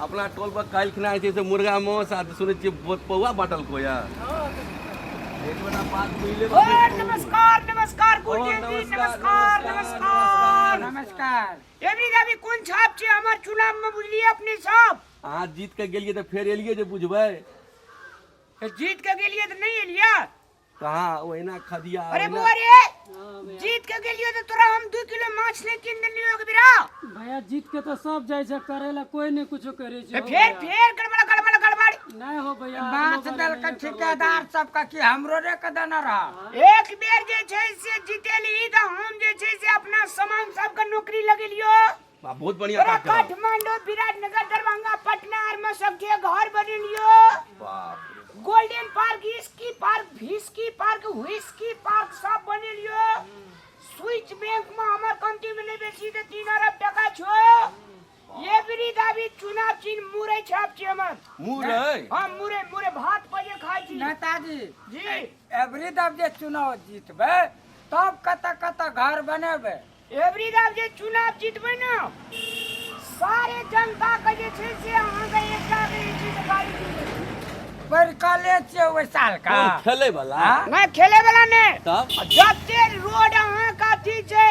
अपना टोल पर काल्हि खिना जे छै से मुर्गा मांस आ सुनै छियै पौआ बाँटल को यऽ। एक गोटा बात बुझि लेब। ओ नमस्कार नमस्कार ओ, गुरुदेव जी। नमस्कार, नमस्कार नमस्कार। नमस्कार। एबरी दाबी कोन छाप छै हमर चुनाव में, बुझलिए अपने सब? अहाँ जीत के गेलियै तऽ फेर एलियै जे बुझबै। तऽ जीत के गेलिए तऽ नहीं एलिए। कहाँ ओहिना खदिया। अरे ओहिना। बुआ रे, जीत के गेलियो तऽ तोरा हम 2 किलो माछ नहीं कीन देलियो के बिरा। भैया, जीत के तो सब जाइ छै, करे ला कोई नहीं कुछो करे छै। हो फेर भैया। फेर गड़बड़ गड़बड़ गड़बड़। नहीं हो भैया, माछ अगलो बार देलकै नहीं करवा। ठेकेदार सबके कि हमरो रे के देने रह। एक बेर जे छै से जीतेली तऽ हम जे छै से अपना सामान सबके नौकरी लगेलियो। वाह, बहुत बढ़िया तोरा काज केलहुँ। काठमांडू, विराटनगर, दरभंगा, पटना आर में सबके घर बनेलियो। बाप रे। गोल्डन पार्क, इसकी park, whisky park, whisky park सब बनेलियो। स्विच बैंक में हमर कमती में नहीं बेसी तऽ 3 अरब टका छो। ये बिरी दाबी चुनाव चिन्ह मुरै छाप छी हमर। मुरै? हाँ, मुरै मुरै, भात पजे खाइ छी। नेताजी। जी। एवरी दब जे चुनाव जीतबै तब कतऽ कतऽ घर बनेबै? एवरी दाब जे चुनाव जीतबै ने, सारे जनता के जे छै से अहाँके एकटा के जे छै से गाड़ी देबै। परिकले छियै ओहि साल का। कोन खेलै वाला? हाँ? नहि, खेले वाला नहि। तब? जते रोड अहाँके अथी छै,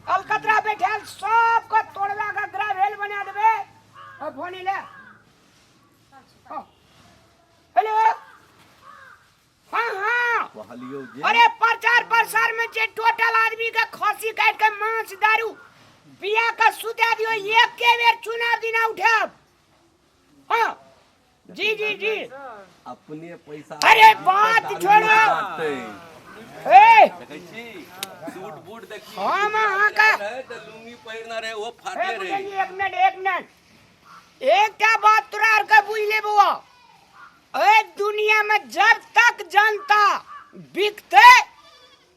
अलकतरा बैठायल, सबके तोड़वा के ग्रावेल बना देबै। आ फोन ले। हाँ। हेलो, हाँ हाँ। कहलियौ जे अरे, प्रचार प्रसार में जे टोटल आदमी के खसी काट के मांस दारू बिया के सुता दियो, एक के बेर चुनाव दिना उठाब। हाँ जी जी जी। अपने पैसा अरे बात दारू छोड़ो। बाँटतै। ए। देखै छी सूट बूट देखी। हम अहाँके- रहै तऽ लुंगी पहिरने रहै, ओ ए फाटले रहै। बुझलियै, एक मिनट एक मिनट, एकटा बात तोरा आरके बुझ ले बौआ, ए दुनिया में जब तक जनता बिकते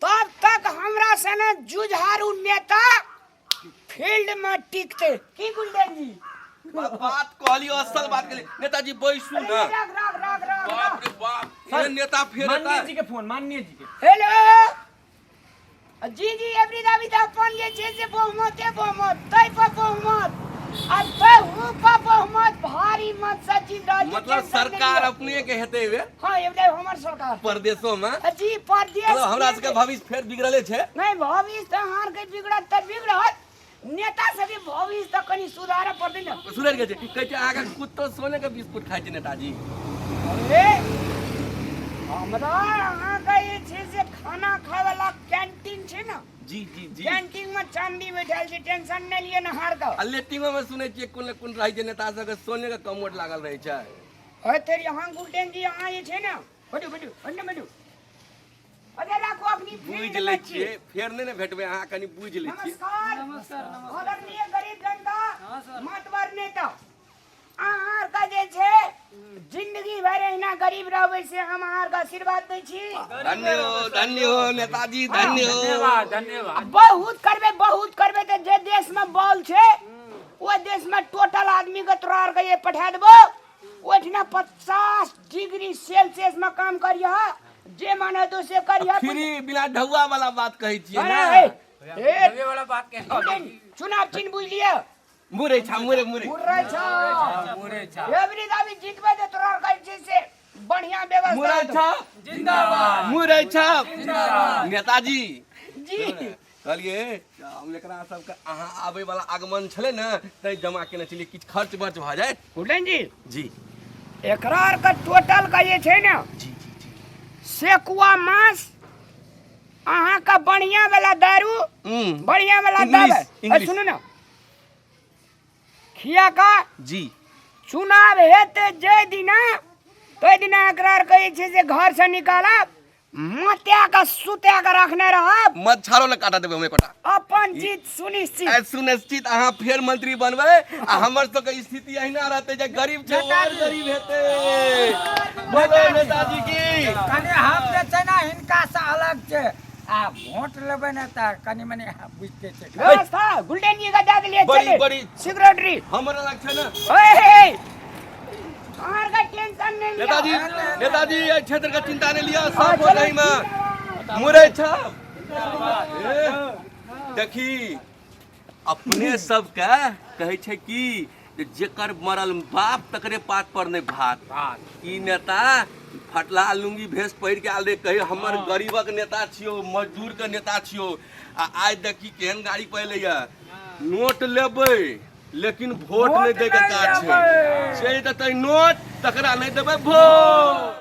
तब तक हमरा सने जुझारू नेता फील्ड में टिकते की गुलदेव जी? बात कहलियो, असल बात कहलियो नेताजी, बैसू अरे ना। राख राख राख राख। बाप राख रे बाप, एहन नेता फेर माननीय एतै? जी के फोन, माननीय जी के। हेलो, जी जी। एवरी दाबी तऽ अपन जे छै से बहुमते बहुमत, तै पर बहुमत आ तहु पर बहुमत, भारी मत से जीत रहल छै। मतलब टेंशन नहि सरकार लिअ। अपने के हेतै बे? हाँ, एवरी हमर सरकार। परदेशो में? जी, परदेश। मतलब हमरा सबके भविष्य फेर बिगड़ले छै? नहीं, भविष्य तऽ अहाँके बिगड़त तऽ बिगड़त, नेता सबके भविष्य तऽ कनि सुधारऽ पड़तै ने। सुधरि गेल छै। कहै छै अहाँके कुत्तो सोने के बिस्कुट खाइ छै नेताजी। अरे, हमरा अहाँके जे छै से खाना खाय वाला कैंटीन छै ने। जी जी जी। कैंटीन में चांदी बैठल छै, टेंशन नहि लिअ नहार के। आ लेट्रिनो में सुनै छियै कोन ने कोन रहै छै नेता सबके, सोने के कमोड लागल रहै छै। अरे तेरी, अहाँ गुलटेन जी, अहाँ जे छै ने, बैठू बैठू, बैठू बैठू। अरे राखू, अखनी बुझि फील्ड लै में छी। छियै, फेर नहि ने भेटबै अहाँ, कनि बुझि लै छियै। नमस्कार। नमस्कार नमस्कार। आदरणीय गरीब जनता, हाँ, सर। मातबर नेता, अहाँ के जे छै जिंदगी भरि एहिना गरीब रहबै से हम अहाँ के आशीर्वाद दै छी। धन्य हो, धन्य हो नेताजी, धन्य हो। धन्यवाद धन्यवाद। बहुत करबै, बहुत करबै तऽ जे देश में बॉल छै ओहि देश में टोटल आदमी के तोरा आर के जे पठा देबो, ओहिठिना 50 डिग्री सेल्सियस में काम करिह, जे मन हेतौ से करिह। फ्री, बिना ढौआ वाला बात कहै छियै अरे, ने? ए, ए, वाला बात के। चुनाव चिन्ह बुझलियै? मुरै छा, मुरै मुरै। मुर्रै छ। मुरै छा। एवरी दाबी जीतबै तऽ तोरा आर कहै छै से बढ़िया व्यवस्था मुरै हेतौ। छा। जिंदाबाद। मुरै छा नेताजी। जी। कहलियै हम एकरा सबके अहाँ आबै वाला आगमन छलै ने, तैं जमा केने छलियै, किछु खर्च बर्च भऽ जायत। गुडन जी। जी। एकरा आर के टोटल के जे छै ने जी जी जी सेकुआ मांस, अहाँके बढ़िया वाला दारू, बढ़िया वाला इंग्लिश, दवाई। इंग्लिश। सुनू ने, खिया का जी। चुनाव हेतै जे दिना, ताहि दिना एकरा आर के जे छै से घर से निकालब, मत्या के सुता के रखने रहब। मच्छरो ने काटा देबै हम एकोटा। अपन जीत सुनिश्चित। आइ सुनिश्चित, अहाँ फेर मंत्री बनबै आ हमर सबके स्थिति अहिना रहतै, जे गरीब छै ओ आओर गरीब हेतै। बोलो नेताजी की। कनि हम जे छै ने हिनका से अलग छै आ वोट लेबै ने तऽ कनि मनि बुझते छै। व्यवस्था गुलटेन जी के दए देलियै। बड़ी- चले बड़ी- सेक्रेटरी। हमर अलग छै ने। ओए, अहाँ के टेंशन नहीं लिअ। नेताजी, नेताजी, एहि क्षेत्र के चिंता नहीं लिअ, सब हो चलू, में मुरै छप। ए, देखी, अपने सबके कहै छै कि जे जे जेकर मरल बाप तकरे पात पर नहि भात। ई नेता फटला लुंगी भेष पहिर के आयल रहे, कहे हमर गरीबक नेता छियौ, मजदूर के नेता छियौ, आ आइ देखी केहन गाड़ी पहिले ये। नोट लेबै लेकिन वोट नहि दै के काज छै, से देतै नोट तकरा नहि देबै वोट।